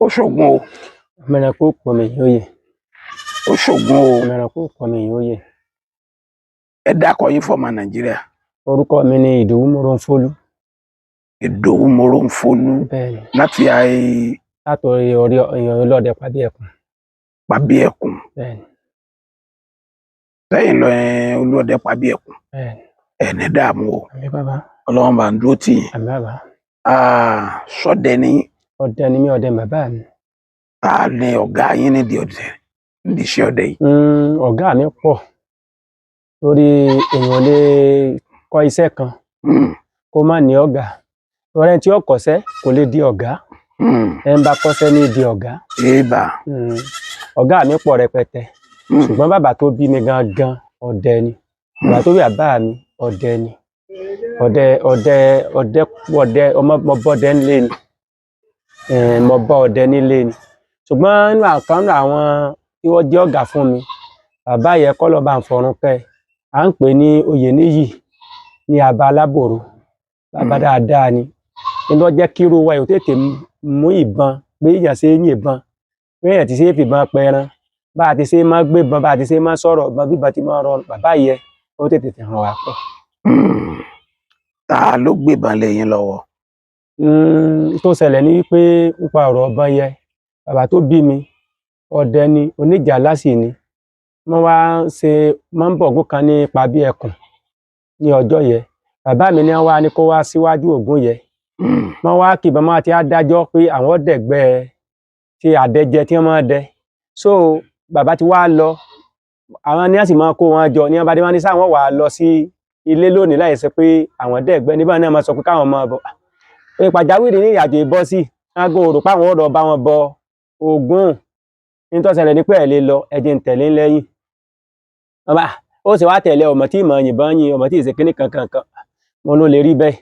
Ó ṣògùn o. Ọmọ ẹranko pọnmi yóyè. Ó ṣògùn o. Ọmọ ẹranko pọnmi yóyè. Ẹ dákọ yín fọmọ Nàìjíríà. Orúkọ mi ni Ìdòwú Moronfólú. Ìdòwú Moronfólú. Bẹ́ẹ̀ni. Láti àì Látọrí orí èèyàn ọlọ́dẹ pàbí ẹkùn. Pàbí Ẹkùn. Bẹ́ẹ̀ni. Sẹ́yìn lọ ẹ Olúọdẹ Pàbí Ẹkùn. Bẹ́ẹ̀ni. Ẹ ní dààmú o. Àmì bàbá. Ọlọ́run bá ń dúró tì yín. Àmì bàbá. Ah, sọdẹ ní? Ọdẹ ni mí, ọdẹ bàbá mi. Ta ni ọ̀gá yín nídìí ọdẹ, nídìí iṣẹ́ ọdẹ yìí? Ọ̀gá mi pọ̀ torí èèyàn lè kọ́ iṣẹ́ kan kó má ní ọ̀gá. Torí ẹni tí ó kọ́ṣẹ́ kò lè di ọ̀gá. Ẹni bá kọ́ṣẹ́ ní di ọ̀gá. Ébà. Ọ̀gá mi pọ̀ rẹpẹtẹ. Ṣùgbọ́n bàbá tó bí mi gangan, ọdẹ ni. Bàbá tó bí bàbá mi, ọdẹ ni. Ọdẹ, ọdẹ, ọdẹ, ọdẹ ọmọ. Mo bọ́dẹ nílé ni. Mo bá ọdẹ nílé ni. Ṣùgbọ́n nínú àkàn nínú àwọn tí wọ́n jẹ́ ọ̀gá fún mi, bàbá yẹn, kọ́ ló bá ń fọ̀run kẹ́, à ń pè ní Oyèníyì ní Aba Alábòro. Bàbá dáadáa ni. Ní ló jẹ́ kí irú wa yóò tètè mú ìbọn, pé èèyàn ṣe é yìnbọn, pé èèyàn ti ṣe é fìbọn pẹran, bá a ti ṣe máa gbébọn, bá a ti ṣe máa sọ̀rọ̀ ìbọn, bí ìbọn ti máa rọrùn. Bàbá yẹn, ó tètè fi hàn wá pọ̀. Ta ló gbébọn lé yín lọ́wọ́? Tó ṣẹlẹ̀ ní wípé nípa ọ̀rọ̀ ọ̀bọ̀n yẹn, bàbá tó bí mi, ọdẹ ni, oníjàlá sì ni. Wọ́n wá ń ṣe wọ́n ń bọ̀ Ògún kan ní Pàbí Ẹkùn ní ọjọ́ yẹn. Bàbá mi ní wọ́n wá ní kó wá síwájú Ògún yẹn. Wọ́n wá kìbọn máa ti á dájọ́ pé àwọn dẹ̀gbẹ́ ti àdẹjẹ tí wọ́n máa dẹ. So bàbá ti wá lọ, àwọn ní wọ́n sì máa kó wọn jọ ní wọ́n bá dé, wọ́n ní sáwọn wà á lọ sí ilé lónìí láì ṣe pé àwọn dẹ̀gbẹ́ níbà náà máa sọ pé káwọn máa bọ̀. Pé pàjáwìrì ní ìrìnàjò ìbọ́ sí aago rò páwọn ọ̀rọ̀ bá wọn bọ Ògún. Ní tó ṣẹlẹ̀ ní pé ẹ̀ lè lọ, ẹ jẹ́ n tẹ̀lé lẹ́yìn. Bàbá ó sì wá tẹ̀lé ọmọ tí ìmọ̀ yìnbọn yin ọmọ tí ì ṣe kíní kankan kan. Mo ló lè rí bẹ́ẹ̀.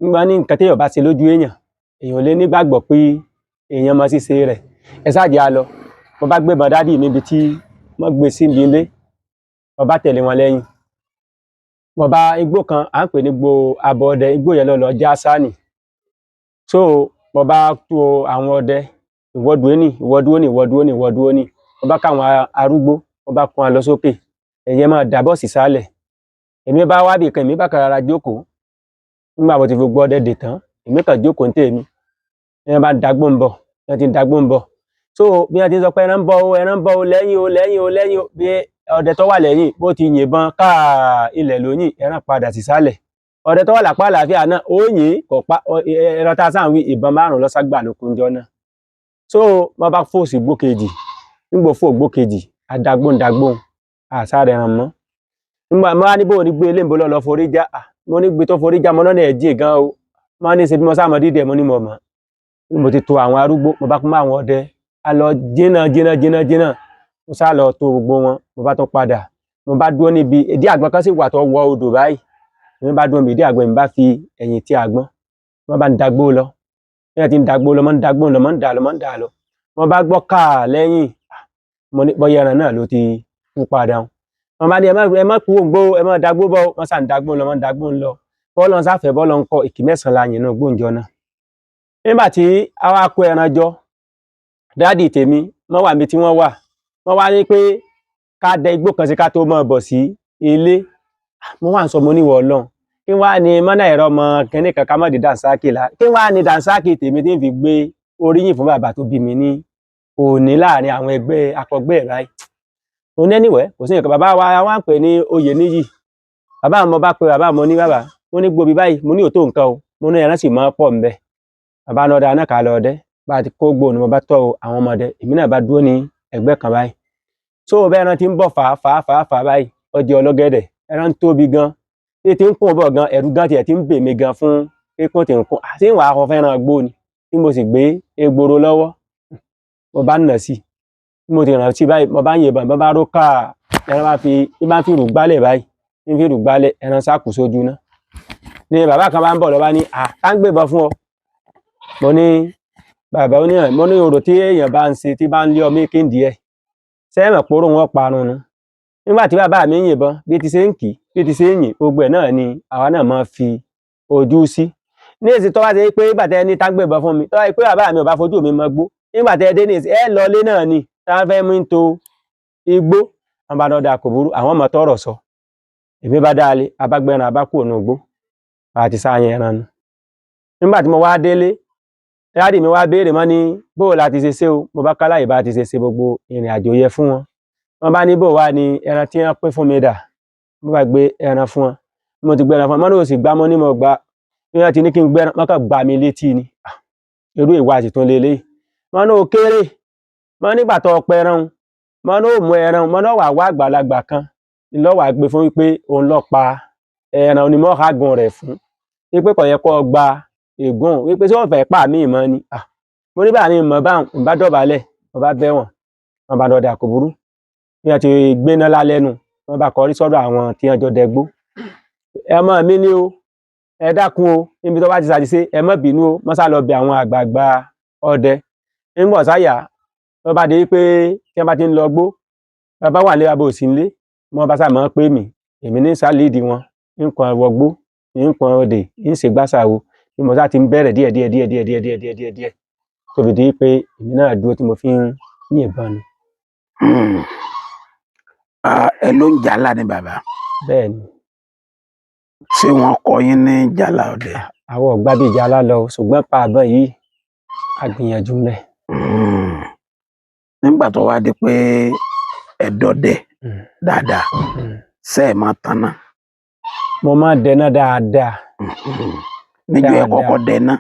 Nígbà ní nǹkan téèyàn bá ṣe lójú èèyàn, èèyàn ò lè nígbàgbọ́ pé èèyàn mọ ṣíṣe rẹ̀. Ẹ ṣáà jẹ́ á lọ. Mo bá gbébọn dádì níbi tí wọ́n gbé síbi ilé, mo bá tẹ̀lé wọn lẹ́yìn. Mo bá igbó kan, à ń pè ní igbó Abọdẹ, igbó yẹn lọ lọ já sáànì. So mo bá tó àwọn ọdẹ, ìwọ dúró ní, ìwọ dúró ní, ìwọ dúró ní, ìwọ dúró ní. Mo bá káwọn arúgbó, mo bá kó wọn lọ sókè. Ẹ̀yẹ máa dàbọ̀ sísàlẹ̀. Èmi bá wá bìkan, èmi bá kàn rárá jókòó. Nígbà mo ti fi gbogbo ọdẹ dè tán, èmi kàn jókòó ní tèmi. Bí wọ́n bá ń dagbó ń bọ̀, bí wọ́n ti ń dagbó ń bọ̀. So bí wọ́n ti ń sọ pé ẹran ń bọ̀ o, ẹran ń bọ̀ o, lẹ́yìn o, lẹ́yìn o, lẹ́yìn o, bí ọdẹ tó wà lẹ́yìn bó ti yìnbọn káà, ilẹ̀ ló yìn, ẹran padà sísàlẹ̀. Ọdẹ tó wà lápá àlàáfíà náà, ó yìn kò pa ẹran tá a sáà ń wí, ìbọn márùn-ún ló sá gbà lóko ńjọ́ náà. So wọ́n bá fò sí igbó kejì, nígbà ó fò igbó kejì, adagbó ń dagbó, àṣà rẹ̀ ràn mọ́. Nígbà mo wá ní bó ní gbé ilé ìbò lọ lọ forí já, à mo ní gbé tó forí já, mo lọ́nà ẹ̀ jìn gan o. Mo ní ṣe bí mo sá mọ dídẹ̀, mo ní mo mọ̀. Mo ti to àwọn arúgbó, mo bá kún mọ́ àwọn ọdẹ, a lọ jìnnà jìnnà jìnnà jìnnà. Mo sá lọ to gbogbo wọn, mo bá tún padà. Mo bá dúró níbi ìdí àgbọn kan sì wà tó wọ odò báyìí. Èmi bá dúró níbi ìdí àgbọn, èmi bá fi ẹ̀yìn ti àgbọn. Wọ́n bá ń dagbó lọ. Bí wọ́n ti ń dagbó lọ, mọ́ ń dagbó lọ, mọ́ ń dà lọ, mọ́ ń dà lọ. Mo bá gbọ́ káà lẹ́yìn, mo ní bóyá ẹran náà ló ti kú padà. Wọ́n bá ní ẹ má kú òǹgbó, ẹ má dagbó bọ̀, wọ́n sá ń dagbó lọ, mọ́ ń dagbó lọ. Bọ́ọ̀lù ń sáfẹ́, bọ́ọ̀lù ń kọ ìkí mẹ́sàn-án la yìn náà gbóǹjọ náà. Nígbà tí a wá kó ẹran jọ, dádì tèmi wọ́n wà níbi tí wọ́n wà. Wọ́n wá ní pé ká dẹ igbó kan sí ká tó máa bọ̀ sí ilé. Mo wá ń sọ, mo ní ìwọ Ọlọ́run. Kí wá ní mọ́nà ẹ̀rọ ọmọ kínní kan ká má di dànsákì lá. Kí wá ní dànsákì tèmi tí ń fi gbé oríyìn fún bàbá tó bí mi ní òní láàrin àwọn ẹgbẹ́ akọgbẹ́ ẹ̀ báyìí. Mo ní anyway, kò sí nǹkan. Bàbá wa wá ń pè ní Oyèníyì. Bàbá mi, mo bá pe bàbá, mo ní bàbá, mo ní gbobi báyìí, mo ní òtó nǹkan o, mo ní ẹran sì máa pọ̀ ńbẹ̀. Bàbá náà dáná ká lọ ọdẹ. Bá a ti kó gbóònù, mo bá tọ́ àwọn ọmọdé, èmi náà bá dúró ní ẹgbẹ́ kan báyìí. So bẹ́ẹ̀ ẹran ti ń bọ̀ fà fà fà fà báyìí, ó jẹ́ ọlọ́gẹ̀dẹ̀, ẹran ń tóbi gan. Bí ti ń kún bọ̀ gan, ẹ̀rù gan tiẹ̀ ti ń bè mí gan fún kíkún tí ń kún. Àti ìwà akọ fẹ́ràn gbó ni tí mo sì gbé egboro lọ́wọ́. Mo bá nà sí i. Bí mo ti ràn sí báyìí, mo bá ń yìnbọn, mo bá ró káà, ẹran bá fi, bí bá ń fi rù gbálẹ̀ báyìí, ń fi rù gbálẹ̀, ẹran sá kù sójú ná. Ni bàbá kan bá ń bọ̀ lọ bá ní, à, tá ń gbébọn fún ọ. Mo ní bàbá ó ní ẹ̀, mo ní orò tí èèyàn bá ń ṣe tí bá ń lé ọmọ kéńdì ẹ̀. Ṣé ẹ mọ̀ pé oró wọn parun nu? Nígbà tí bàbá mi ń yìnbọn, bí ti ṣe ń kì í, bí ti ṣe ń yìn, gbogbo ẹ̀ náà ni àwa náà máa fi ojú sí. Ní èsì tó bá ṣe pé bàtà ẹni tá ń gbébọn fún mi, tó bá ṣe pé bàbá mi ò bá fojú mi mọ gbó, Nígbà tẹ́ ẹ dé nìyí, ẹ lọ ilé náà ni tá a fẹ́ mú to igbó. Wọn bá lọ́dà, kò burú, àwọn ọmọ tọrọ sọ. Èmi bá dáa lé, abágbẹ́ran abákùnrin igbó àti sáyẹn ẹran nu. Nígbà tí mo wá délé, daddy mi wá béèrè mọ́ ní bó o la ti ṣe ṣe o. Mo bá kálàyé bá ti ṣe ṣe gbogbo ìrìn àjò yẹ fún wọn. Wọn bá ní bó wá ní ẹran tí wọ́n pín fún mi dà. Mo bá gbé ẹran fún wọn. Mo ti gbé ẹran fún wọn, mọ́ ní o sì gbá mọ́ ní mo gbá bí wọ́n ti ní kí n gbé ẹran, wọ́n kàn gbá mi létí ni. Irú ìwà sì tún leléyìí. Wọ́n ní o kéré mọ́ nígbà tó o pẹran un, mọ́ ní o mú ẹran, mọ́ ní wàá wá àgbàlagbà kan lọ́wọ́ àgbè fún wípé òun lọ pa ẹran ni mọ́ hágun rẹ̀ fún wípé kò yẹ kó o gba ègún wípé ṣé wọ́n fẹ́ pa mí mọ́ ni. Mo ní bá mi mọ̀ báwọn n bá dọ̀bálẹ̀, mo bá bẹ̀ wọ́n. Wọ́n bá lọ́dà, kò burú. Bí wọ́n ti gbéná lálẹ́ nu, wọ́n bá kọrí sọ́dọ̀ àwọn tí wọ́n jọ dẹgbó. Ẹ mọ́ mi ní o, ẹ dákun o, níbi tó bá ti ṣàṣìṣe, ẹ má bínú o. Wọ́n sá lọ bẹ̀ àwọn àgbààgbà ọdẹ ńgbọ̀ sáyà. Wọ́n bá di pé tí wọ́n bá ti ń lọ gbó, bàbá wà lé, bàbá ò sí nílé, wọ́n bá sá máa ń pè mí, èmi ní sá líìdì wọn nǹkan wọgbó, nǹkan òde ń ṣe gbàṣàwò. Bí mo sá ti ń bẹ̀rẹ̀ díẹ̀ díẹ̀ díẹ̀ díẹ̀ díẹ̀ díẹ̀ díẹ̀ díẹ̀ díẹ̀ tó fi di pé èmi náà dúró tí mo fi ń yìnbọn ni. Ẹ ló ń jàlá ni bàbá? Bẹ́ẹ̀ ni. Ṣé wọ́n kọ́ yín ní jàlá ọdẹ? Àwọn ọ̀gbá bíi ìjàlá lọ, ṣùgbọ́n pa àbọ̀n yìí, a gbìyànjú ńbẹ̀. Nígbà tó wá di pé ẹ dọdẹ dáadáa, ṣé ẹ máa tanná? Mo máa ń dẹná dáadáa. Níjọ́ ẹ Dáadáa. kọ́kọ́ dẹná?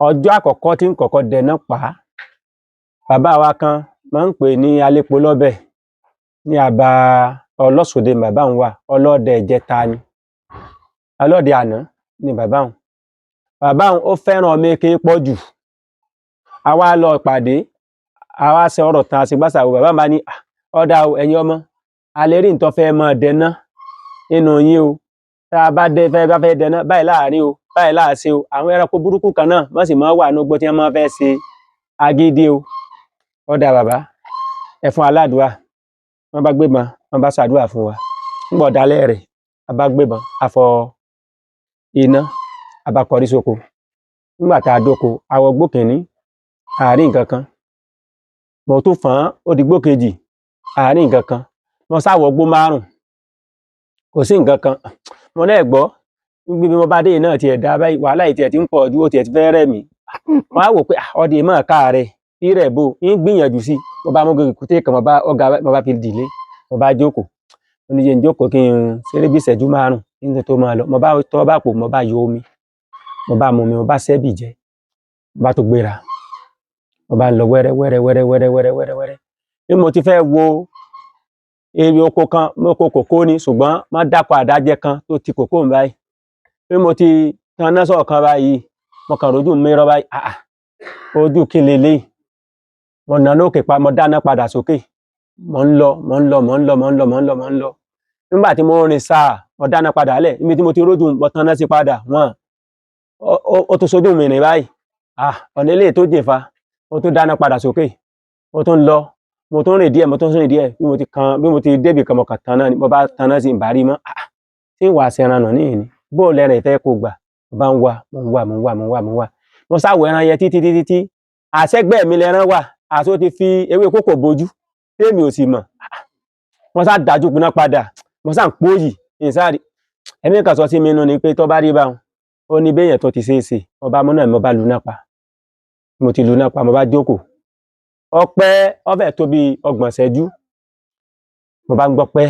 Ọjọ́ àkọ́kọ́ tí ń kọ́kọ́ dẹná pa á, bàbá wa kan máa ń pè ní alépo lọ́bẹ̀ ní àbá ọlọ́sọdẹ. Bàbá òun wà ọlọ́dẹ ìjẹta ni, ọlọ́dẹ àná ni bàbá òun. Bàbá òun ó fẹ́ràn ọmọ èké pọ̀ jù. Àwa lọ ìpàdé, àwa ṣe ọ̀rọ̀ tán, àṣegbàṣàwò. Bàbá mi bá ní, "Ah, ọ̀dà o, ẹ̀yin ọmọ alẹ́ rí nǹkan fẹ́ máa dẹná nínú yín o. Tá a bá dé fẹ́ bá fẹ́ dẹná báyìí láàrin o, báyìí láàṣe o. Àwọn ẹranko burúkú kan náà wọ́n sì máa wà ní ugbó tí wọ́n máa fẹ́ ṣe agídí o." Ọ̀dà bàbá, ẹ fún aládùúà. Wọ́n bá gbébọn, wọ́n bá ṣàdúrà fún wa. Nígbà ọ̀dàlẹ̀ rẹ̀, a bá gbébọn, a fọ iná, a bá kọrí sóko. Nígbà tá a dóko, a wọ igbó kìíní, a rí nǹkan kan. Mo tún fọ́n, ó di igbó kejì, a rí nǹkan kan. Mo sá wọ igbó márùn, kò sí nǹkan kan. Mo náà gbọ́ bí mo bá dé yìí náà tiẹ̀ dá báyìí, wàhálà yìí tiẹ̀ ti ń pọ̀ ju, ó tiẹ̀ ti fẹ́ rẹ̀ mí. Wọ́n á wò pé ọdẹ mọ̀ ká rẹ̀ rírẹ̀ bò ń gbìyànjú sí. Mo bá mú gègé kan, mo bá ọ̀gá, mo bá fi dìlé, mo bá jókòó. Mo ní jẹ́ n jókòó kí n ṣeré bí ìṣẹ́jú 5 kí n tó máa lọ. Mo bá tọ́ bá pò, mo bá yọ omi, mo bá mu omi, mo bá ṣẹ́bì jẹ, mo bá tó gbéra, mo bá ń lọ wẹ́rẹ́ wẹ́rẹ́ wẹ́rẹ́ wẹ́rẹ́ wẹ́rẹ́ wẹ́rẹ́ wẹ́rẹ́. Bí mo ti fẹ́ wo èrè oko kan, mo ko kòkó ni, ṣùgbọ́n má dákọ̀ àdájẹ kan tó ti kòkó ń báyìí. Bí mo ti taná sọ̀kan báyìí, mo kàn rójú mi rọ́ báyìí. Ah, ojú kí leléyìí? Mo nà lókè pa, mo dáná padà sókè. Mo ń lọ, mo ń lọ, mo ń lọ, mo ń lọ, mo ń lọ, mo ń lọ. Nígbà tí mo rìn sáà, mo dáná padà lẹ̀ níbi tí mo ti rójú, mo taná sí padà. Wọ́n ó tún sojú mi rìn báyìí. Ah, ọ̀nà eléyìí tó jìn fa. Mo tún dáná padà sókè, mo tún lọ, mo tún rìn díẹ̀, mo tún rìn díẹ̀. Bí mo ti kan, bí mo ti débì kan, mo kàn taná ni. Mo bá taná sí, ìbá rí mọ́. Ah, tí ń wàá ṣẹran nà níyìn ni bó o lẹ́rìn ìfẹ́ kò gbà. Mo bá ń wá, mo ń wá, mo ń wá, mo ń wá, mo ń wá. Mo sáwọ ẹran yẹn títí títí tí àṣẹgbẹ́ mi lẹ́ran wà, àṣọ ti fi ewé kókò bojú tèmi ò sì mọ̀. Mo sá dájú kuná padà, mo sá ń pòyì ìsáàrí. Ẹ̀mí kan sọ sí mi nínú ni pé tó bá rí báwọn, ó ní béèyàn tó ti ṣeé ṣe. Mo bá mú náà, mo bá luná pa. Mo ti luná pa, mo bá jókòó. Ọpẹ́ ọfẹ tó bí 30 ìṣẹ́jú, mo bá ń gbọ́ pẹ́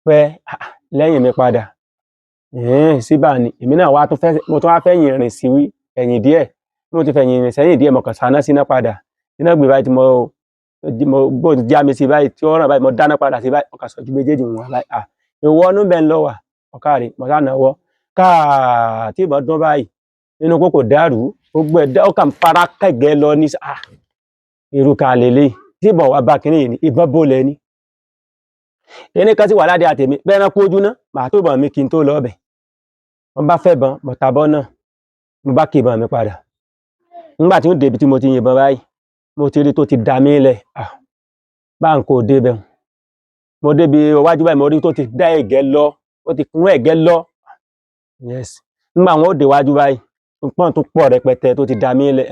pẹ́ lẹ́yìn mi padà. Síbà ni èmi náà wá tún fẹ́, mo tún wá fẹ̀yìn rìn sí ẹ̀yìn díẹ̀. Bí mo ti fẹ̀yìn rìn sẹ́yìn díẹ̀, mo kàn sáná síná padà. Iná gbé báyìí tí mo bó ti já mi sí báyìí tí ó ràn báyìí, mo dáná padà sí báyìí. Mo kàn sọjú méjèèjì wọn báyìí. À, ìwọ inú bẹ́ẹ̀ ń lọ wà ọ̀kàrí. Mo sá náwó káà tí ìbọn dún báyìí nínú kókò dàrú, gbogbo ẹ̀dá ó kàn fara kẹ̀gẹ́ lọ ní. À, irú ká lélẹ̀ tí ìbọn wà bá kínní yìí ni ìbọn bó lẹ ní. Kíní kan sì wà ládìí àtẹ̀mí bẹ́ẹ̀ náà kú ojú ná, màá tó bọ̀ mí kí n tó lọ ọbẹ̀. Wọ́n bá fẹ́ bọn, mo ta bọ́ náà, mo bá kí ìbọn mi padà. Nígbà tí ó débi tí mo ti yìnbọn báyìí, mo ti rí tó ti dà mí lẹ̀. Ah, bá ń kó débẹ̀, mo débi iwájú báyìí, mo rí tó ti dá ẹ̀gẹ́ lọ, ó ti kún ẹ̀gẹ́ lọ. Yes, nígbà wọn ó dé iwájú báyìí, pọ́n tó pọ̀ rẹpẹtẹ tó ti dà mí lẹ̀.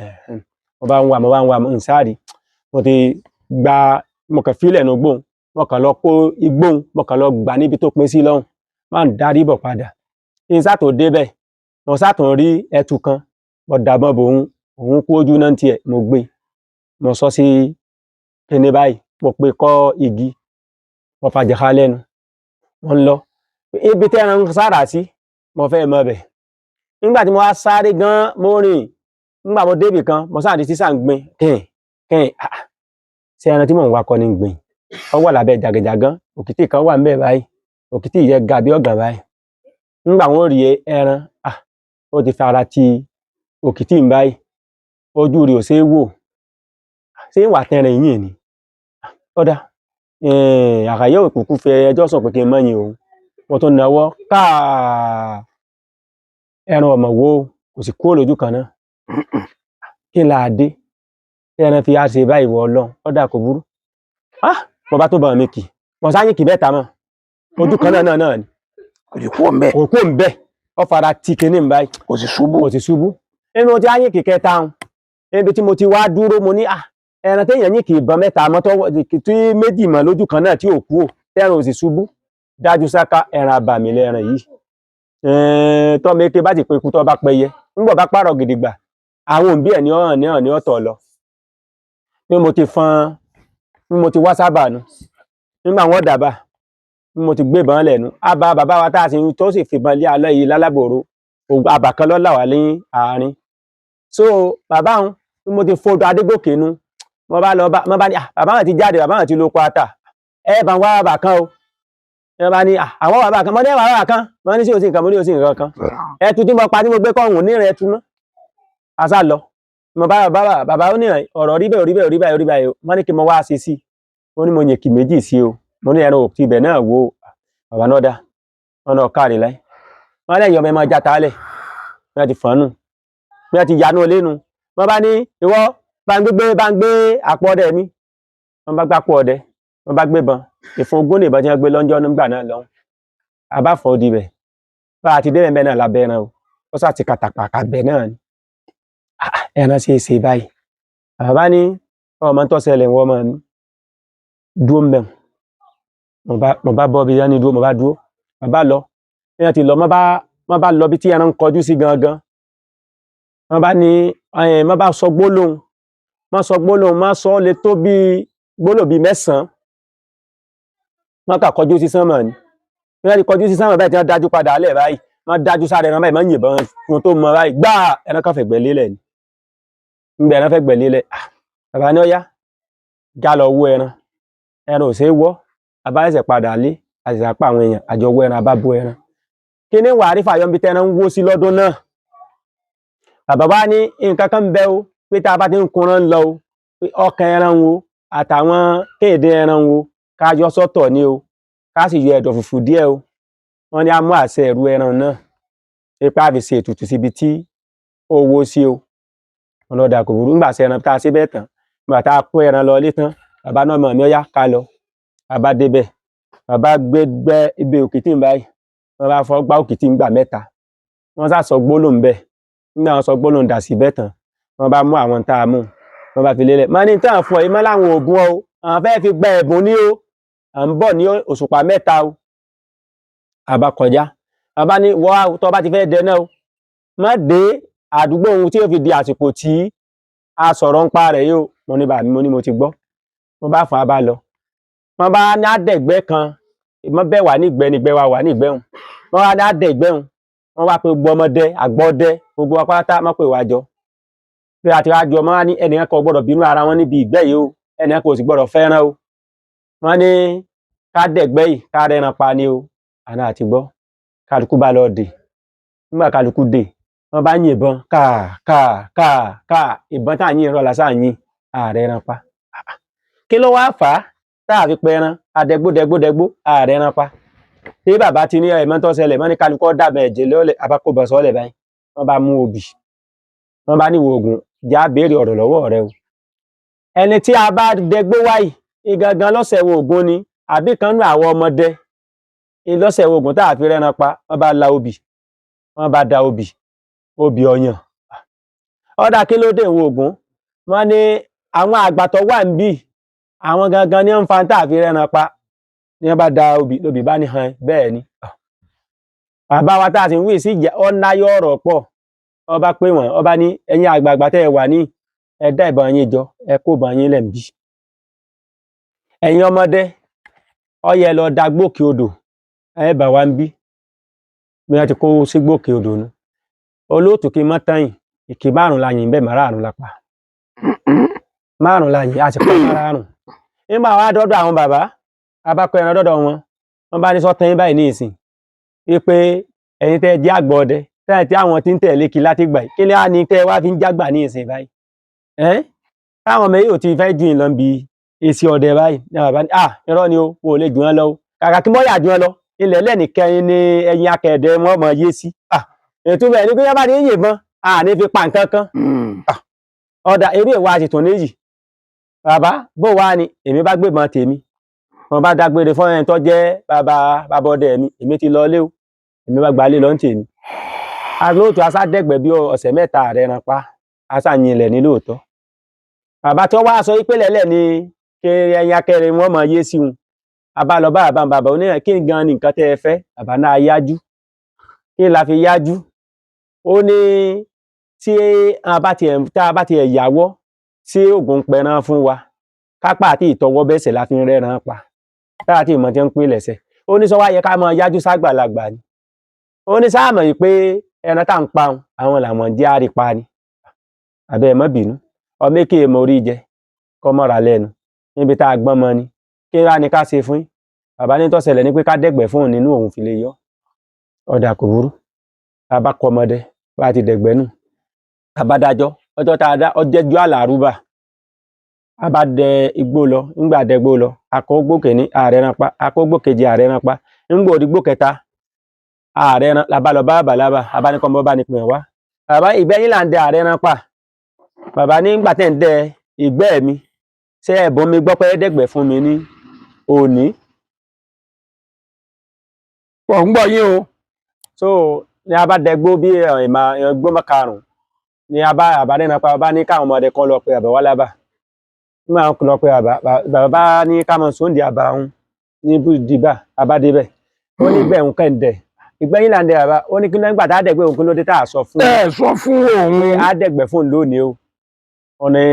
Mo bá ń wà, mo bá ń wà, ń sáàrí. Mo ti gba, mo kàn fílẹ̀ nù gbóhùn, mo kàn lọ kó igbóhùn, mo kàn lọ gbà níbi tó pín sí lọ́hùn, máa ń darí bọ̀ padà. Kí n sá tó débẹ̀, mo sá tún rí ẹtu kan, mo dàbọn bò òun, òun kú ojú náà tiẹ̀, mo gbé, mo sọ sí kíní báyìí, mo pe kọ́ igi, mo fàjẹ̀ká lẹ́nu, mo ń lọ. Ibi tí ẹran ń sára sí, mo fẹ́ mọ bẹ̀. Nígbà tí mo wá sáré gan, mo rìn, nígbà mo débì kan, mo sáà di sísà ń gbin, kìn, kìn, ah, ṣé ẹran tí mò ń wá kọ́ ni ń gbin? Ó wà lábẹ́ jàgẹ̀jàgán, òkìtì kan wà ńbẹ̀ báyìí, òkìtì yẹn ga bí ọ̀gàn báyìí. Nígbà wọn ó rí ẹran, ah, ó ti fara ti òkìtì ń báyìí, ojú rẹ̀ ò ṣeé wò. Ṣé ń wà tẹran yìí ni? Ó dáa, àkàyé òkùnkùn fi ẹjọ́ sùn pé kí n mọ̀ yìn òun. Mo tún nawọ́ káà, ẹran ọ̀mọ̀ wo kò sì kúrò lójú kan náà. Kí n là dé? Tí ẹran fi á ṣe báyìí wọ Ọlọ́run, ó dáa, kò burú. Ah, mo bá tó bá mi kì, mo sáyìn kì mẹ́ta mọ́. Ojú kan náà náà náà ni. Kò sì kúrò ńbẹ̀. Kò kúrò ńbẹ̀, ó fara ti kinní ń báyìí. Kò sì ṣubú. Kò sì ṣubú. Nínú mo ti á yìn kì kẹta ń, níbi tí mo ti wá dúró, mo ní à, ẹran téèyàn yìn kì ìbọn mẹ́ta mọ́ tọ́wọ́ tí méjì mọ́ lójú kan náà tí ò kú ò, tẹ́ran ò sì ṣubú. Dájú sáká, ẹran abàmì lẹran yìí. Tọ́mọ eke bá ti pe ikú tó bá pẹyẹ, ńgbọ̀ bá pààrọ̀ gidigba, àwọn òbí ẹ̀ ní ọ̀hàn ní ọ̀hàn ní ọ̀tọ̀ lọ. Bí mo ti fọn, bí mo ti wá sábà nu, nígbà wọn dàbà, bí mo ti gbé ìbọn lẹ̀ nu, àbá bàbá wa tá a sì ń tó sì fìbọn lé alẹ́ yìí lálábòrò, àbà kan ló là wá ní àárín. So bàbá òun, bí mo ti fodò Adégòkè nu, mo bá lọ bá, mo bá ní, ah, bàbá wọn ti jáde, bàbá wọn ti lóko ata, ẹ bá ń wá bàbá kan o. Ẹ bá ní, ah, àwọn bàbá kan, mo ní ẹ wá bàbá kan, mo ní sí òsì nǹkan, mo ní òsì nǹkan kan. Ẹtu tí mo pa tí mo gbé kọ́ òun ní rẹ̀ ẹtu mọ́. A sá lọ. Mo bá bàbá, bàbá ó ní ọ̀rọ̀ rí bẹ́ẹ̀, rí bẹ́ẹ̀, rí báyìí, rí báyìí o. Wọ́n ní kí mo wá ṣe sí i. Mo ní mo yìn kì méjì sí o. Mo ní ẹran òkú ibẹ̀ náà wò ó. Bàbá náà dá. Wọ́n náà káre láyé. Wọ́n lẹ́yìn ọmọ ẹ máa játa lẹ̀. Wọ́n ti fọ́n nù. Wọ́n ti yanú ilé nu. Wọ́n bá ní ìwọ bá ń gbé, bá ń gbé àpò ọdẹ mi. Wọ́n bá gbápò ọdẹ. Wọ́n bá gbé bọn. Ìfun ogún ní ìbọn tí wọ́n gbé lọ́njọ́ nígbà náà lọ́hùn. A bá fọ́ di bẹ̀. Bá a ti dé bẹ́ẹ̀ náà lábẹ́ ẹran o. Ó sá ti kàtàpàkà bẹ̀ náà ni. Ah, ẹran ṣe é ṣe báyìí. Bàbá ní ọmọ tó ṣẹlẹ̀ wọ́n máa ní dúró ń bẹ̀. Mo bá bọ́ bí yẹn ní dúró, mo bá dúró. Bàbá lọ. Bí wọ́n ti lọ, wọ́n bá lọ bí tí ẹran ń kọjú sí gangan. Wọ́n bá ní, wọ́n bá sọ gbólóhùn. Wọ́n sọ gbólóhùn, wọ́n sọ lè tó bí gbólóhùn bí mẹ́sàn-án. Wọ́n kà kọjú sí sánmọ̀ ni. Bí wọ́n ti kọjú sí sánmọ̀ báyìí tí wọ́n dájú padà lẹ̀ báyìí. Wọ́n dájú sáré ẹran báyìí, wọ́n yìnbọn fún tó mọ báyìí. Gbáà, ẹran kan fẹ̀gbẹ́ lélẹ̀ ni. Ńgbà ẹran fẹ̀gbẹ́ lélẹ̀. Ah, bàbá ní ó yá, já lọ wó ẹran. Ẹran ò ṣe é wọ́. Bàbá ṣẹ̀ṣẹ̀ padà lé, a sì sá pa àwọn èèyàn, àjọ wó ẹran, a bá bó ẹran. Kí ni wàá rí fàyọ níbi tí ẹran ń wó sí lọ́dún náà? Bàbá wa ní nǹkan kan ń bẹ o, pé tá a bá ti ń kunran lọ o, pé ọkàn ẹran wo àtàwọn kéde ẹran wo ká yọ sọ́tọ̀ ni o, ká sì yọ ẹ̀dọ̀ fùfù díẹ̀ o. Wọ́n ní a mú àṣẹ ẹ̀rú ẹran náà, pé a fi ṣe ètùtù síbi tí ó wó sí o. Wọ́n lọ dà kò burú. Nígbà ṣe ẹran tá a ṣe bẹ́ẹ̀ tán, nígbà tá a kó ẹran lọ ilé tán, bàbá náà mọ̀ mí ó yá ká lọ. Bàbá débẹ̀, bàbá gbé gbẹ́ ibi òkìtì ń báyìí, wọ́n bá fọ́ gbá òkìtì ń gbà mẹ́ta. Wọ́n sá sọ gbólóhùn bẹ́ẹ̀. Nígbà wọ́n sọ gbólóhùn dà sí bẹ́ẹ̀ tán, wọ́n bá mú àwọn tá a mú, wọ́n bá fi lélẹ̀. Wọ́n ní tí à ń fún ọ yìí mọ́ láwọn òògùn o, àwọn fẹ́ fi gba ẹ̀bùn ní o, à ń bọ̀ ní òṣùpá mẹ́ta o. Àbá kọjá. Bàbá ní wọ́ tó bá ti fẹ́ dẹ náà o, má dé àdúgbò ohun tí yóò fi di àsìkò tí a sọ̀rọ̀ ń pa rẹ̀ yìí o. Mo ní bàbá mi, mo ní mo ti gbọ́. Mo bá fún a bá lọ. Wọ́n bá ní àdẹ̀gbẹ́ kan, wọ́n bẹ̀ wá nígbẹ́ nígbẹ́ wa wà nígbẹ́ òun. Wọ́n bá ní àdẹ̀gbẹ́ òun. Wọ́n wá pé gbogbo ọmọdé, àgbọ̀dẹ, gbogbo wa pátá wọ́n pè wá jọ. Bí a ti wá jọ, wọ́n wá ní ẹnìkan kò gbọdọ̀ bínú ara wọn níbi ìgbẹ́ yìí o. Ẹnìkan kò sì gbọdọ̀ fẹ́ràn o. Wọ́n ní ká dẹ̀gbẹ́ yìí, ká rẹ́ran pa ni o. Àná àti gbọ́. Kálukú bá lọ dè. Nígbà kálukú dè, wọ́n bá yìnbọn káà káà káà káà, ìbọn tá à ń yìn rọ̀ lásán yìn, ààrẹ ẹran pa. Kí ló wá fà á tá a fi pẹran adẹgbódẹgbódẹgbó ààrẹ ẹran pa? Tí bàbá ti ní ẹ̀mọ́ tó ṣẹlẹ̀, wọ́n ní kálukú dàbẹ̀ ẹ̀jẹ̀ lọ́lẹ̀, abákòbọ̀ sọ́lẹ̀ báyìí. Wọ́n bá mú obì. Wọ́n bá ní ìwọ ògùn, já béèrè ọ̀rọ̀ lọ́wọ́ rẹ o. Ẹni tí a bá dẹgbó wáyìí, igangan lọ́sẹ̀ wo ògùn ni, àbí kan nú àwọn ọmọdé lọ́sẹ̀ wo ògùn tá a fi rẹ́ran pa, wọ́n bá la obì, wọ́n bá da obì, obì ọ̀yàn. Ọ̀dà kí ló dé ìwọ ògùn? Wọ́n ní àwọn àgbà tó wà níbí, àwọn gangan ní ń fa tá a fi rẹ́ran pa. Ní wọ́n bá da obì, lobì bá ní han bẹ́ẹ̀ ni. Bàbá wa tá a sì ń wí sí ìjà ọ̀nàyọ̀ ọ̀rọ̀ pọ̀. Ọba pé wọ́n, ọba ní ẹ̀yin àgbààgbà tẹ́ ẹ wà ní, ẹ dá ìbọn yín jọ, ẹ kó ìbọn yín lẹ̀ ń bí. Ẹ̀yin ọmọdé, ó yẹ lọ da gbókè odò, ẹ bá wa ń bí. Bí wọ́n ti kó sí gbókè odò nu. Olóòtú, kí n mọ́ tán yìí, ìkì 5 la yìn bẹ́ẹ̀, márààrún la pa. 5 la yìn, a sì pa márààrún. Nígbà wá dọ́dọ̀ àwọn bàbá, a bá kó ẹran dọ́dọ̀ wọn, wọ́n bá ní sọ́tàn yín báyìí ní ìsìn wípé ẹ̀yin tẹ́ ẹ jẹ́ àgbà ọdẹ, tẹ́ ẹ tí àwọn tí ń tẹ̀lé kí láti gbà yìí, kí ni á ní tẹ́ ẹ wá fi ń jágbà ní ìsìn báyìí? Ẹ́n, táwọn ọmọ yìí ò ti fẹ́ ju ìlọ bí èsì ọdẹ báyìí ní. Bàbá ní, à, irọ́ ni o, wọn ò lè jù wọ́n lọ o. Kàkà kí mọ́yà jù wọ́n lọ, ilẹ̀ lẹ́nìkẹyìn ni ẹyin akẹ̀dẹ̀ wọn mọ̀ yé sí. À, ètò bẹ́ẹ̀ ni pé yẹn bá ní yìnbọn, à ní fi pa nǹkan kan. Ọ̀dà eré ìwà àṣetò níyì. Bàbá bó wá ni èmi bá gbébọn tèmi, wọn bá dágbére fún ẹni tó jẹ́ bàbá bàbá ọdẹ mi, èmi ti lọ ilé o, èmi bá gbalé lọ ní tèmi. Alóòtú, asádẹ́gbẹ̀ bí ọ̀sẹ̀ 3 ààrẹ ẹran pa, asáyinlẹ̀ ní lóòótọ́. Bàbá tó wá sọ pé lẹ́lẹ̀ ni kéré ẹyin akẹrẹ wọn mọ yé sí wọn. A bá lọ bá bàbá, bàbá oníyàn, kí gan ni nǹkan tẹ́ ẹ fẹ́? Bàbá náà yájú. Kí la fi yájú? Ó ní tí a bá tiẹ̀, tá a bá tiẹ̀ yàwọ́ tí oògùn pẹran fún wa, kápá àti ìtọwọ́ bẹ́sẹ̀ la fi ń rẹ́ran pa, tá a ti mọ̀ tí ń pè lẹ́sẹ̀. Ó ní sọ wá yẹ ká máa yájú ságbàlagbà ni. Ó ní sáà mọ̀ yìí pé ẹran tá à ń pa òun, àwọn làwọn jẹ́ àrípa ni. Àbẹ́ ẹ má bínú, ọmọ èké mọ orí jẹ kọ́ mọ́ra lẹ́nu níbi tá a gbọ́n mọ ni. Kí wá ni ká ṣe fún yín? Bàbá ní tó ṣẹlẹ̀ ni pé ká dẹ̀gbẹ́ fún òun nínú òun fi lè yọ. Ọ̀dà, kò burú. Bàbá kọ ọmọdé bá ti dẹ̀gbẹ́ nù, bàbá dájọ́ ọjọ́ tá a dá ọjẹ́jú àlàrúbà, a bá dẹ igbó lọ. Ńgbà dẹgbó lọ, akógbó kìíní, ààrẹ ran pa. Akógbó kejì, ààrẹ ran pa. Ńgbò òdìgbò kẹta, ààrẹ ran. Làbá lọ bá bàbá lábà, bàbá ní kọ́ bá ní pè wá. Bàbá, ìgbẹ́ yín là ń dẹ, ààrẹ ran pa. Bàbá ní ńgbà tẹ̀ ń dẹ ìgbẹ́ mi, ṣé ẹ̀bùn mi gbọ́ pé dẹ̀gbẹ́ fún mi ní òní? Pọ̀ ń gbọ́ yín o. So ní a bá dẹgbó bí ìmọ̀ igbó karùn-ún ní a bá àbá nínú pa. Bàbá ní káwọn ọmọdé kan lọ pé àbá wá lábà. Nígbà wọn lọ pé àbá, bàbá bá ní ká mọ sóńdì àbá òun ní bùdíbà. Àbá débẹ̀, ó ní gbẹ̀ òun kẹ́ǹdẹ̀, ìgbẹ́ yín là ń dẹ. Bàbá ó ní kí ló ń gbà tá a dẹ̀gbẹ́ òun, kí ló dé tá a sọ fún Ẹ sọ fún òun. Á dẹ̀gbẹ́ fún òun lónìí o. Wọn ní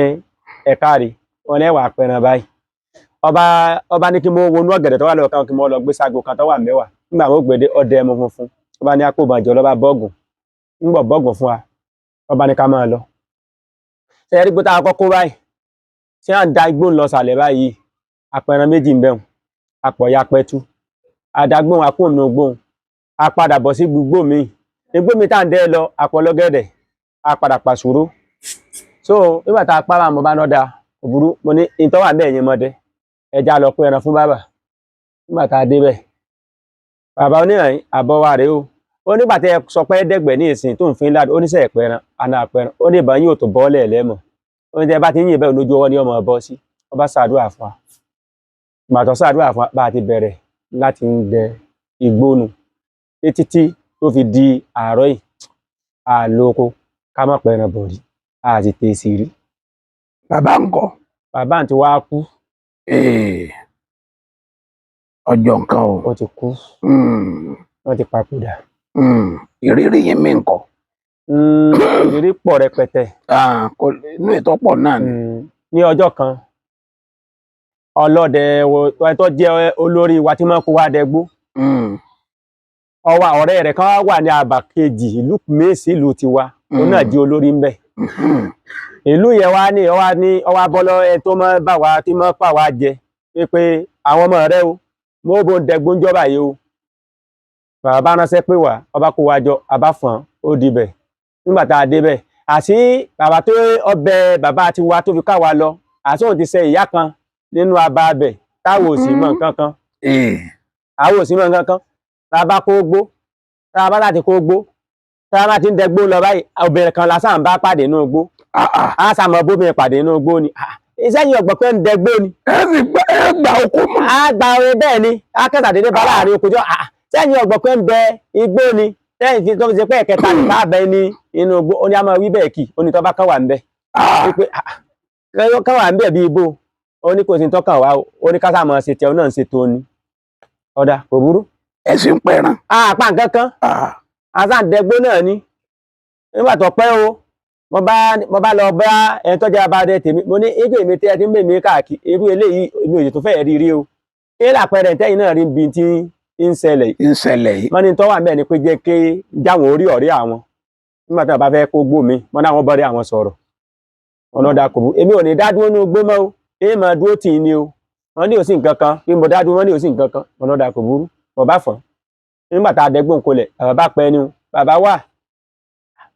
ẹ̀ka rí wọn ní ẹ̀wà pẹ̀ràn báyìí. Ọba ọba ní kí mo wọnú ọ̀gẹ̀dẹ̀ tó wà lọ́wọ́ kan, kí mo lọ gbé sago kan tó wà mẹ́wàá. Nígbà wọn gbèdé ọdẹ ẹmu funfun, ọba ní akóbànjọ lọ́ba bọ́ọ̀gùn ńgbọ̀ bọ́ọ̀gùn fún wa. Ọba ní ká máa lọ. Ṣe é rí pé tá a kọ́kọ́ báyìí tí à ń da igbó ń lọ sàlẹ̀ báyìí, apẹran méjì ń bẹ̀rùn, apọ̀ya pẹ̀tù àdàgbòhùn akóhùn gbóhùn, a padà bọ̀ sí gbogbo mi, igbó mi tá à ń dẹ́ lọ, apọ̀lọ́gẹ̀dẹ̀, a padà pàṣúró. So nígbà tá a pa mo bá náà da òbúrú, mo ní ìtọ́wà bẹ́ẹ̀ yẹn mọ́dẹ, ẹja lọ pé ẹran fún bàbá. Nígbà tá a débẹ̀, bàbá onírànyìn àbọ̀ wa rèé o. Ó nígbà tẹ́ ẹ sọ pé dẹ́gbẹ̀ ní ìsìn tó ń fi ńlá, ó ní sẹ́ ẹ̀pẹ̀ràn àná àpẹ̀ràn. Ó ní ìbọn yóò tó bọ́ọ̀lẹ̀ lẹ́mọ̀. Ó ní tẹ́ bá ti ń yìn bẹ́ẹ̀ lójú ọwọ́ ní ọmọ bọ́ sí. Ọba ṣàdúrà fún wa. Ìgbà tó ṣàdúrà fún wa, bá a ti bẹ̀rẹ̀ láti ń dẹ igbó nu títí tí tó fi di àárọ̀ yìí, àlòkò ká má pẹran bọ̀ rí, a sì tèsì rí. Bàbá ń kọ́? Bàbá àǹtí wa kú. Ee, ọjọ́ nǹkan o. Ó ti kú. Wọ́n ti papòdà. Ìrírí yín mi ń kọ́? Ìrírí pọ̀ rẹpẹtẹ. Ah, inú ìtọ́pọ̀ náà ni. Ní ọjọ́ kan, ọlọ́dẹ ẹni tó jẹ́ olórí wa tí máa ń kó wa dẹgbó, ọwọ́ ọ̀rẹ́ rẹ̀ kan wà ní àbà kejì ìlú mẹ́sì ìlú tiwa, òun náà di olórí ń bẹ̀. Ìlú yẹn wá ní ọwá ní ọwá bọ́lọ́ ẹ tó máa bá wa tí máa fà wá jẹ pé àwọn ọmọ rẹ o, mo bó ń dẹgbó ń jọba yìí o. Bàbá ránṣẹ́ pé wá, ọba kó wa jọ, àbá fọ̀n ó dibẹ̀. Nígbà tá a débẹ̀, àṣì bàbá tó ọbẹ̀ bàbá tiwa tó fi ká wa lọ, àṣì òun ti ṣe ìyá kan nínú abà abẹ táwọn ò sì mọ nǹkan kan. Àwọn ò sì mọ nǹkan kan. Tá a bá kó gbó, tá a bá láti kó gbó, tá a bá ti ń dẹgbó lọ báyìí, obìnrin kan lásán bá pàdé nínú igbó. Ah, ah. A sàmọ bóbìnrin pàdé nínú igbó ni. Ah, iṣẹ́ yìí ọ̀gbọ̀n pé ń dẹgbó ni. Ẹ sì gbà, ẹ gbà oko mọ́. A gba orin bẹ́ẹ̀ ni, a kẹta dédé bá láàrin oko jọ. Ah, sẹ́yìn ọ̀gbọ̀n pé ń bẹ igbó ni, sẹ́yìn tí tó fi ṣe pé ẹ̀kẹta ní bá bẹ ní inú igbó. Ó ní a máa wí bẹ́ẹ̀ kì ó ní tó bá kàn wà ń bẹ. Ah, wípé ah, Káwà ń bẹ̀ bí ibo. Ó ní kò sí ní tọ́kàn wá o. Ó ní ká sáà máa ṣe tiẹ̀, ó náà ń ṣe tóní. Ọ̀dà kò burú. Ẹ sì ń pẹran. Àpá nǹkan kan. Ah, Asáǹdẹgbó náà ni. Nígbà tó pẹ́ o, mo bá lọ bá ẹni tó jẹ́ abadẹ tèmi. Mo ní ejò èmi tí ẹ ti ń bè mí káàkiri, irú eléyìí èmi ò sì tún fẹ́ẹ̀ rí rí o. Kí làpẹẹrẹ tẹ́yìn náà rí bí tí ń ṣẹlẹ̀ yìí? Ń ṣẹlẹ̀ yìí. Wọ́n ní tó wà ńbẹ̀ ni pé jẹ́ kí jáwọn orí ọ̀rẹ́ àwọn nígbà tí wọ́n bá fẹ́ kó gbó mi, wọ́n náà wọ́n bọ́rẹ́ àwọn sọ̀rọ̀. Wọn lọ́dà kò bú, èmi ò ní dá dúró nínú gbó mọ́ o, èmi máa dúró tì í ni o. Wọ́n ní ò sí nǹkan kan bí mo dá dúró, wọ́n ní ò sí nǹkan kan. Wọn lọ́dà kò burú. Mo bá fọ́n nígbà tá a dẹ́gbọ́n kolẹ̀, bàbá bá pẹ́ ni o. Bàbá wà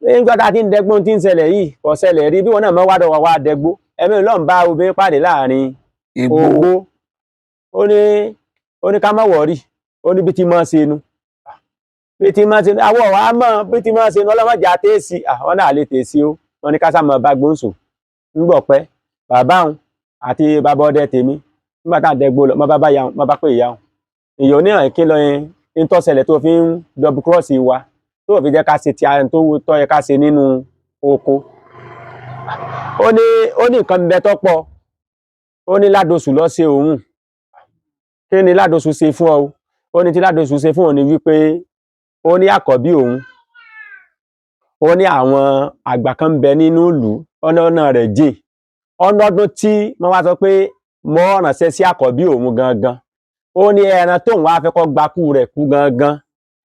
nígbà tá a ti ń dẹ́gbọ́n tí ń ṣẹlẹ̀ yìí kò ṣẹlẹ̀ rí bí wọn náà mọ́ wádọ̀ wá wá dẹ́gbó. Ẹ̀mí lọ́n bá obìnrin pàdé láàrin Igbó. ogbó. Ó ní ká má wọ̀rí, ó ní bí ti máa ṣe nu, bí ti máa ṣe nu, àwọ̀ wa mọ̀ bí ti máa ṣe nu, ọlọ́mọdé àtẹ́sí àwọn náà lè tẹ̀sí o. Wọn ní ká sá máa bá gbóǹsò. Ńgbọ̀ pẹ́ bàbá òun àti bàbá ọdẹ tèmi nígbà tá à ń dẹgbó lọ, má bá bá ya òun, má bá pè ìyá òun ìyá oníhàn kí lọ yẹn ń tọ́sẹ̀lẹ̀ tó fi ń double cross wa, tó fi jẹ́ ká ṣe ti ara tó tọ́ yẹ ká ṣe nínú oko. Ó ní nǹkan bẹ tọ́pọ̀. Ó ní Ládosù lọ ṣe òun. Kí ni Ládosù ṣe fún ọ? Ó ní tí Ládosù ṣe fún òun ni wípé ó ní àkọ́bí òun, ó ní àwọn àgbà kan ń bẹ nínú ìlú, ọ̀nà ọ̀nà rẹ̀ jìn. Ọlọ́dún tí wọ́n wá sọ pé mọ́ ránṣẹ́ sí àkọ́bí òun gangan, ó ní ẹran tóun wá fẹ́ kọ́ gbakú rẹ̀ kú gangan,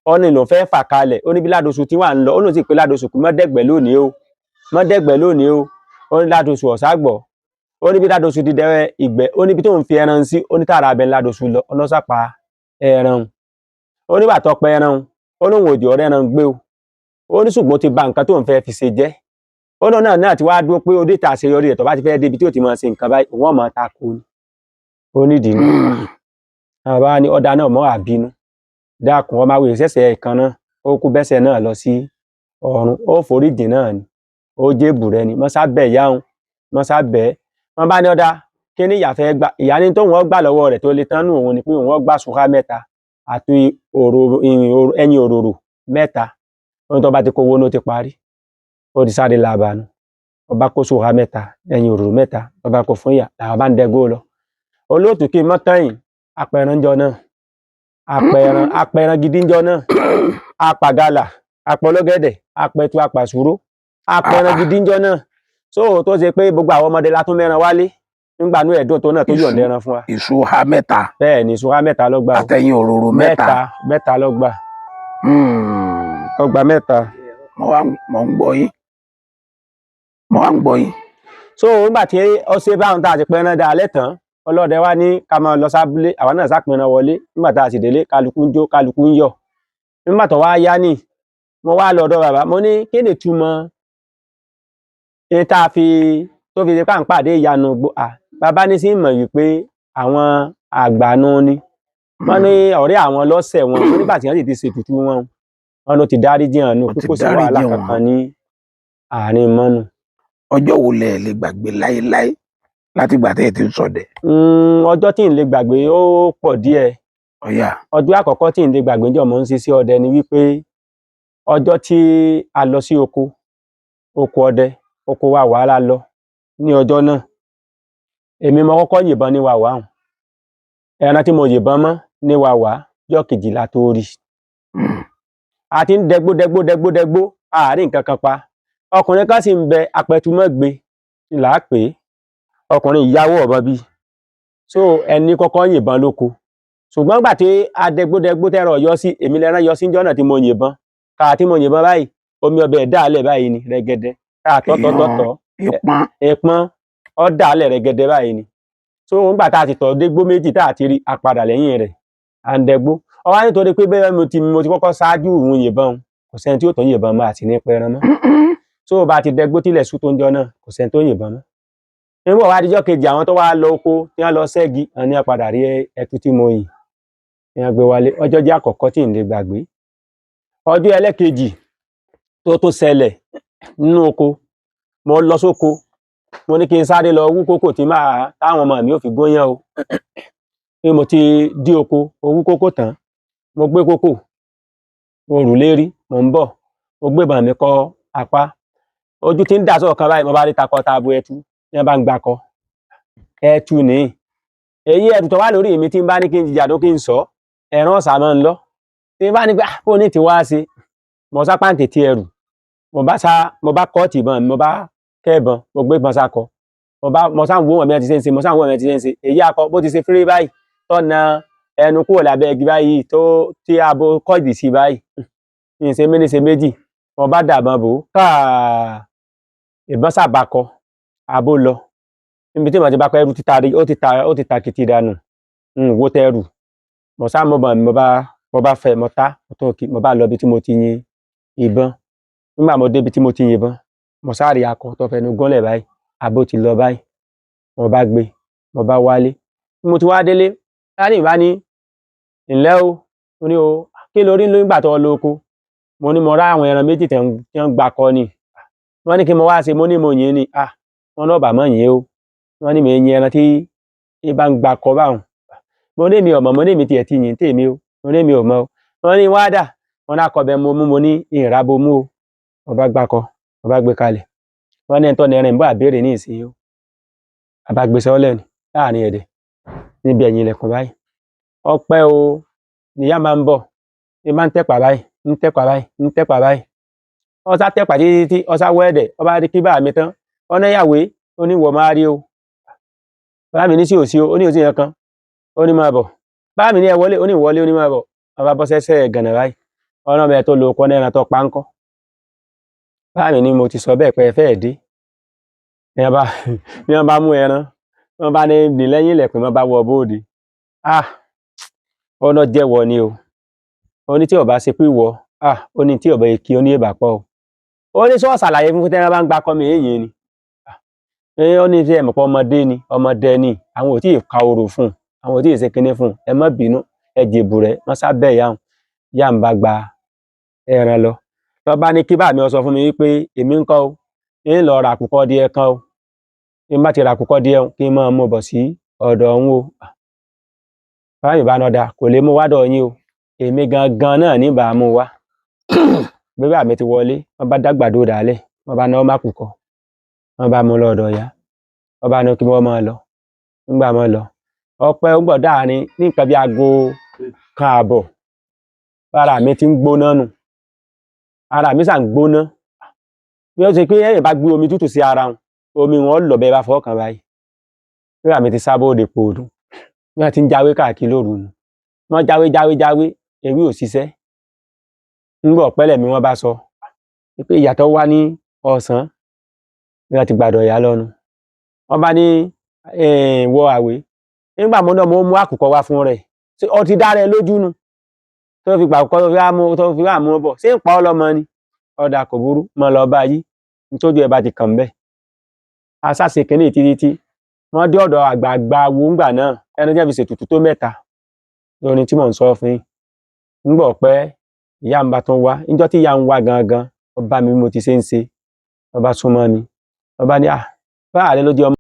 ó ní lòun fẹ́ fà kalẹ̀. Ó ní bí Ládosù tí wà ń lọ, ó lóun sì pé Ládosù kú mọ́dẹ̀gbẹ́ lónìí o, mọ́dẹ̀gbẹ́ lónìí o. Ó ní Ládosù ọ̀ságbọ̀. Ó ní bí Ládosù ti dẹ ìgbẹ́, ó ní bí tóun fi ẹran sí, ó ní tààrà abẹ Ládosù lọ ọlọ́sàpá ẹran. Ó ní bàtọ́ pẹ ẹran, ó lóun òjò ọ̀rẹ́ ẹran gbé o. Ó ní ṣùgbọ́n ó ti ba nǹkan tóun fẹ́ fi ṣe jẹ́. Ó lóun náà ti wá dúró pé ó dé ta àṣeyọrí rẹ̀, tó bá ti fẹ́ débi tí ó ti máa ṣe nǹkan báyìí, òun ọ̀ máa ta ko ni. Ó nídìí ni. Àwọn bàbá ní ọ̀dà náà mọ́ àbínú, dákun, ọmọ awèrè ṣẹ̀ṣẹ̀ kan náà, ó kú bẹ́sẹ̀ náà lọ sí ọ̀run, ó foríjìn náà ni, ó jébù rẹ ni, mọ́sá bẹ̀ ìyá òun, mọ́sá bẹ̀ ẹ́. Wọ́n bá ní ọ̀dà kí ni ìyá fẹ́ gbà? Ìyá ní tóun ó gbà lọ́wọ́ rẹ̀ tó lè tán nù òun ni pé òun ó gbà sùúrà mẹ́ta àti ẹyin òróró mẹ́ta. Ohun tó bá ti kówó ló ti parí. Ó ti sáré làbànú, ọba kó sùúrà mẹ́ta, ẹyin òróró mẹ́ta, ọba kò fún ìyá làwọn bá ń dẹgó lọ. Olóòtú, kí n mọ́ tán yìí, apẹran jọ náà, apẹran, apẹran gidi jọ náà, apàgàlà, apọlọgẹdẹ, apẹtu, apàṣúró, apẹran gidi jọ náà. So tó ṣe pé gbogbo àwọn ọmọdé la tún mẹ́ran wálé nígbà inú ẹ̀dùn tó náà tó yọ̀ǹda ẹran fún wa. Ìṣù ha mẹ́ta. Bẹ́ẹ̀ ni, ìṣúra mẹ́ta ló gbà o. Àtẹ̀yìn òróró mẹ́ta. Mẹ́ta mẹ́ta ló gbà. Ó gbà mẹ́ta. Mo wá mo ń gbọ́ yín, mo wá ń gbọ́ yín. So nígbà tí ó ṣe báwọn tá a ti pẹran dáa lẹ́tàn, ọlọ́dẹ wa ní ká máa lọ sábúlé, àwa náà sápẹran wọlé. Nígbà tá a sì délé, kálukú ń jó, kálukú ń yọ̀. Nígbà tó wá yá ni mo wá lọ ọ̀dọ̀ bàbá. Mo ní kí ni ìtumọ̀ ní tá a fi tó fi ṣe páǹpàdé ìyanu gbó à? Bàbá ní sí mọ̀ wípé àwọn àgbànú ni wọ́n ní ọ̀rẹ́ àwọn lọ́sẹ̀ wọn. Wọ́n nígbà tí wọ́n sì ti ṣètùtù wọn, wọn ló ti dáríjì hàn nù Ó pé ti kò sí wàhálà dáríjì wọ́n. kankan ní àárín mọ́nu. Ọjọ́ wo lẹ lè gbàgbé láéláé látìgbà tẹ́ ẹ ti ń ṣọdẹ? Ọjọ́ tí n lè gbàgbé ó pọ̀ díẹ̀. Ọ̀yà. Ọjọ́ àkọ́kọ́ tí n lè gbàgbé jọ mò ń ṣiṣẹ́ ọdẹ ni wípé ọjọ́ tí a lọ sí oko, oko ọdẹ, oko wa wàhálà lọ ní ọjọ́ náà. Èmi mo kọ́kọ́ yìnbọn ní wàwá ọ̀hún. Ẹran tí mo yìnbọn mọ́ ní wàwá jọ́ kejìlá tó rí. A ti ń dẹgbó dẹgbó dẹgbó dẹgbó, àárín nǹkan kan pa. Ọkùnrin kan sì ń bẹ, apẹtumọ́gbe là á pè é. Ọkùnrin ìyàwó ọ̀bọ bíi so ẹni kọ́kọ́ yìnbọn lóko. Ṣùgbọ́n nígbà tí adẹgbódẹgbó tẹ́rọ yọ sí èmi lẹ́ran yọ sí níjọ́ náà tí mo yìnbọn ká tí mo yìnbọn báyìí, omi ọbẹ̀ dàálẹ̀ báyìí ni rẹ̀gẹ̀dẹ̀ ká tọ́tọ́tọ́tọ́. Ìpọn. Ẹpọ́n ọ dàálẹ̀ rẹ̀gẹ̀dẹ̀ báyìí ni. So nígbà tá a ti tọ̀ dégbó méjì tá a ti rí, a padà lẹ́yìn rẹ̀, à ń dẹgbó. Ó wá nítorí pé bẹ́ẹ̀ mo ti kọ́kọ́ ṣáájú òun yìnbọn, kò sẹ́ni tí ó tó yìnbọn mọ́ àti ní pẹran mọ́. So bá a ti dẹgbó tílẹ̀ sú tó ń jọ náà, kò sẹ́ni tó yìnbọn mọ́. Nígbà wá díjọ́ kejì, àwọn tó wá lọ oko tí wọ́n lọ ṣẹ́gi, àwọn ní wọ́n padà rí ẹtu tí mo yìn ní wọ́n gbé wálé. Ọjọ́ jẹ́ àkọ́kọ́ tí n lè gbàgbé. Ọjọ́ ẹlẹ́kejì tó tó ṣẹlẹ̀ nínú oko, mo lọ sóko, mo ní kí n sáré lọ wú kókò tí máa táwọn ọmọ mi ò fi gúnyán o. Bí mo ti dé oko, mo wú kókò tán, mo gbé kókò, mo rù lérí, mo ń bọ̀, mo gbé ìbọn mi kọ́ apá, ojú tí ń dà sọ́ọ̀kan báyìí, mo bá rí takọtabo ẹtu. Ní wọ́n bá ń gbakọ ẹtu ní èyí ẹrù tó wà lórí mi tí n bá ní kí n jìjà tó kí n sọ ẹran ọ̀sà máa ń lọ tí n bá ní pé ah bó ní ti wá ṣe, mo sá pàǹtẹ̀ tí ẹrù mo bá sá, mo bá kọ́ọ̀tì ìbọn mi, mo bá kẹ́ẹ̀bọn, mo gbé ìbọn sákọ, mo bá mo sá ń wò wọ́n bí wọ́n ti ṣe ń ṣe, mo sá ń wò wọ́n bí wọ́n ti ṣe ń ṣe. Èyí akọ bó ti ṣe fúrí báyìí tọ́na ẹnu kúrò lábẹ́ igi báyìí tó tí abo kọ́ọ̀dì sí báyìí, ní ṣe méní ṣe méjì, mo bá dàbọn bò ó káà, ìbọn sàbàkọ abo lọ níbi tí ìbọn ti bá kọ ẹrù títa rí, ó ti ta, ó ti tàkìtì dànù. N wo tẹrù, mo sá mú ìbọn mi, mo bá fẹ́, mo ta, mo tún kì, mo bá lọ ibi tí mo ti yin ìbọn. Nígbà mo débi tí mo ti yìnbọn, mo sá rí akọ tó fẹnu gúnlẹ̀ báyìí, abo ti lọ báyìí. Mo bá gbé, mo bá wálé. Bí mo ti wá délé, daddy mi bá ní ǹlẹ́ o, mo ní o, kí lo rí nígbà tó lọ oko? Mo ní mo rá àwọn ẹran méjì tí wọ́n gbakọ ni. Wọ́n ní kí mo wá ṣe, mo ní mo yìn ni. Ah, wọ́n ní ọ̀bà mọ́ yìn o. Wọ́n ní mi yin ẹran tí bá ń gbakọ báwọn. Mo ní mi ò mọ̀, mo ní èmi tiẹ̀ ti yìn tèmi o. Mo ní mi ò mọ̀ o. Wọ́n ní wá dà, wọ́n ní akọbẹ̀ mo mú, mo ní ìràbò mú o. Mo bá gbakọ, mo bá gbé kalẹ̀. Wọ́n ní ẹni tó ní ẹran ń bọ̀ àbèrè ní ìsìn o. A bá gbé sọ́lẹ̀ ni láàrin ẹ̀dẹ̀ níbi ẹ̀yìn ilẹ̀kùn báyìí. Ọpẹ́ o, níyà máa ń bọ̀, ní máa ń tẹ̀pà báyìí, ń tẹ̀pà báyìí, ń tẹ̀pà báyìí. Ó sá tẹ̀pà títí tí ó sá wọ ẹ̀dẹ̀, ó bá rí kí bá mi tán. Ó ní ìyàwó, ó ní ìwọ máa rí o. Bàbá mi ní sí òsí o, ó ní òsí yẹn kan. Ó ní máa bọ̀. Bàbá mi ní ẹ wọlé, ó ní ìwọlé, ó ní máa bọ̀. Wọ́n bá bọ́ sẹ́sẹ́ gànà báyìí. Ọ̀nà ọmọ ẹ̀ tó lo oko ní ẹran tó pa ńkọ́. Bàbá mi ní mo ti sọ bẹ́ẹ̀ pé ẹ fẹ́ dé. Ní wọ́n bá mú ẹran, wọ́n bá ní ní lẹ́yìn ilẹ̀kùn, wọ́n bá wọ bóde. Ah, ọ̀nà jẹ́wọ́ ni o. Ó ní tí ó bá ṣe pé ìwọ, ah, ó ní tí ó bá kí ó ní ìbà pọ̀ o. Ó ní sọ ṣàlàyé fún tẹ́ran bá ń gbakọ mi èyí ni. Ó ní tí ẹ mọ̀ pé ọmọdé ni, ọmọdé ni, àwọn ò tí ì ka orò fún un, àwọn ò tí ì ṣe kinní fún un, ẹ má bínú, ẹ jèbù rẹ̀, wọ́n sábẹ́ ìyá òun. Ìyá ń bá gba ẹran lọ. Lọ bá ní kí bá mi ó sọ fún mi wípé èmi ń kọ́ o, ń lọ ra àkùkọ díẹ̀ kan o. Bí n bá ti ra àkùkọ díẹ̀ kí n máa mú bọ̀ sí ọ̀dọ̀ òun o. Bàbá mi bá ní ọ̀dà, kò lè mú wá dọ̀ yín o. Èmi gangan náà ní bá mú wá. Bí bàbá mi ti wọlé, wọ́n bá dàgbàdo dàálẹ̀, wọ́n bá náwó mákùkọ, wọ́n bá mú lọ ọ̀dọ̀ ìyá. Wọ́n bá ní kí wọ́n máa lọ. Nígbà máa lọ, ọpẹ́ ó gbọ́ dáàrin ní nǹkan bí aago kan àbọ̀. Ara mi ti ń gbóná nù. Ara mi ṣà ń gbóná. Bí ó ṣe pé ẹ̀yin bá gbé omi tútù sí ara wọn, omi wọn lọ bẹ́ẹ̀ bá fọwọ́ kàn báyìí. Bí bàbá mi ti sá bóde pòòdù. Bí wọ́n ti ń jáwé káàkiri lóru nù. Wọ́n jáwé jáwé jáwé, ewé ò ṣiṣẹ́. Nígbà ọ̀pẹ́lẹ̀ mi wọ́n bá sọ pé ìyàtọ̀ wá ní ọ̀sán. Bí wọ́n ti gbàdọ̀ ìyá lọ́nu. Wọ́n bá ní wọ àwé. Nígbà mo náà mo mú àkùkọ wá fún rẹ̀. Ṣé ó ti dára ẹ lójú nu? Tó fi gbà àkùkọ tó fi wá mú bọ̀. Ṣé ń pa ọ́ lọ́mọ ni? Ọ̀dà kò burú, mọ́ lọ bá yí. Nítorí ẹ bá ti kàn bẹ́ẹ̀. Aṣáṣe kìíní títí. Wọ́n dé ọ̀dọ̀ àgbààgbà wo ńgbà náà. Ẹni tí wọ́n fi ṣètùtù tó mẹ́ta. Lórí tí mò ń sọ fún yín. Nígbà ọ̀pẹ́ ìyá mi bá tún wá. Níjọ́ tí ìyá ń wá gangan, ó bá mi bí mo ti ṣe ń ṣe. Ó bá súnmọ́ mi. Ó bá ní, ah, báà rẹ ló jẹ́ ọmọ.